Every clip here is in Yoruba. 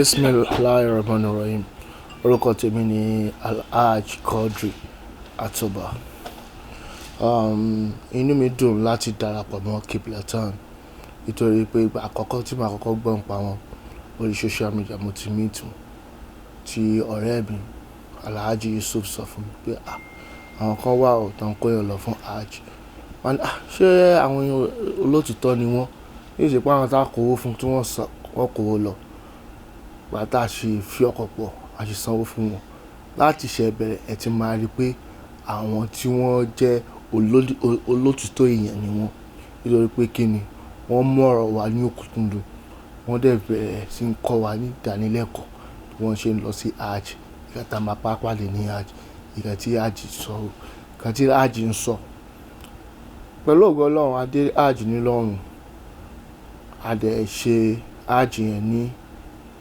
Bismillahirrahmanirrahim. Orúkọ tèmi ni Alhaj Quadri Atoba. Inú mi dùn láti darapọ̀ mọ́ Qiblatain nítorí pé ìgbà àkọ́kọ́ tí màá kọ́kọ́ gbọ́ nípa wọn lórí social media mo ti meet wọn. Tí ọ̀rẹ́ mi Alhaji Yusuf sọ fún mi pé, "À, àwọn kan wà ó tó ń kó èèyàn lọ fún Hajj." Wọ́n ní, "À, ṣé àwọn olóòtítọ́ ni wọ́n?" Kì í ṣe pé àwọn tí a kó owó fún tí wọ́n sọ, wọ́n kó owó lọ. Ìgbà tá a ṣe fi ọkọ̀ pọ̀, a sì sanwó fún wọn. Láti ṣẹ bẹ̀rẹ̀, ẹ ti máa rí pé àwọn tí wọ́n jẹ́ olóòtítọ́ èèyàn ni wọ́n. Nítorí pé kí ni wọ́n mú ọ̀rọ̀ wa ní òkúnkúndùn. Wọ́n dẹ̀ bẹ̀rẹ̀ sí ń kọ́ wa ní ìdánilẹ́kọ̀ọ́ bí wọ́n ṣe ń lọ sí Hajj. Ìgbà tá a máa bá pàdé ní Hajj, ìgbà tí Hajj sọ, ìgbà tí Hajj ń sọ. Pẹ̀lú ògo Ọlọ́run, a dé Hajj ní lọ́run. A dẹ̀ ṣe Hajj yẹn ní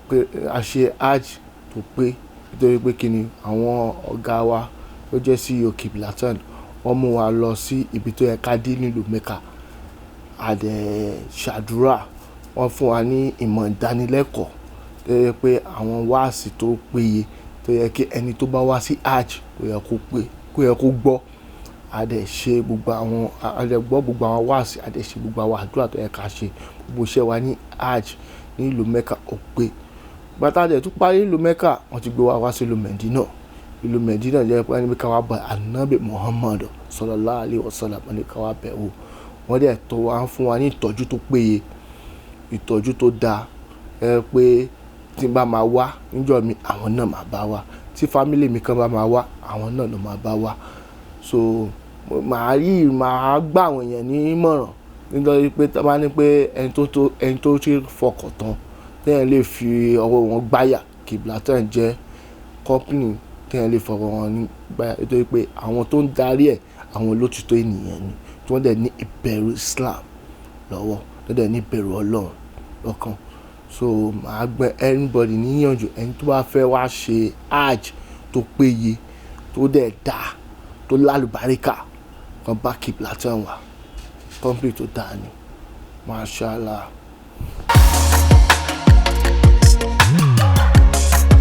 pé a ṣe Hajj tó pé nítorí pé kí ni àwọn ọ̀gá wa tó jẹ́ CEO Qiblatain wọ́n mú wa lọ sí ibi tó yẹ ká dé nílùú Mecca. A dẹ̀ ṣàdúrà, wọ́n fún wa ní ìmọ̀ ìdánilẹ́kọ̀ọ́ tó jẹ́ pé àwọn wáàsí tó péye tó yẹ kí ẹni tó bá wá sí Hajj kó yẹ kó pé, kó yẹ kó gbọ́. A dẹ̀ ṣe gbogbo àwọn, a dẹ̀ gbọ́ gbogbo àwọn wáàsí, a dẹ̀ ṣe gbogbo àwọn àdúrà tó yẹ ká ṣe. Gbogbo iṣẹ́ wa ní Hajj ní ìlú Mecca ó pé. Ìgbà tá a dẹ̀ tún parí ìlú Mecca, wọ́n ti gbé wa wá sí ìlú Medina. Ìlú Medina jẹ́ pé wọ́n ní ká wá bá Ànábì Muhammad Sallallahu Alaihi Wasallam, wọ́n ní ká wá bẹ̀ wò. Wọ́n dẹ̀ tọ́ wa ń fún wa ní ìtọ́jú tó péye, ìtọ́jú tó da. Ẹ pé tí n bá máa wá níjọ́ mi, àwọn náà máa bá wa. Tí family mi kan bá máa wá, àwọn náà ló máa bá wa. So màá rí, màá gbà àwọn èèyàn ní ìmọ̀ràn nítorí pé tí wọ́n bá ní pé ẹni tó tó, ẹni tó ṣe fọkàn tán, tí ẹ̀yin lè fi ọwọ́ wọn gbáyà, Qiblatain jẹ́ company tí ẹ̀yin lè fọwọ́ wọn ní gbáyà nítorí pé àwọn tó ń darí ẹ̀, àwọn olóòtítọ́ ènìyàn ni, tí wọ́n dẹ̀ ní ìbẹ̀rù Islam lọ́wọ́, tí wọ́n dẹ̀ ní ìbẹ̀rù Ọlọ́run lọ́kàn. So màá gbé anybody níyànjú, ẹni tó bá fẹ́ wá ṣe Hajj tó péye, tó dẹ̀ dá, tó lálùbáríkà, kan bá Qiblatain wá. Company tó dáa ni. Mashallah.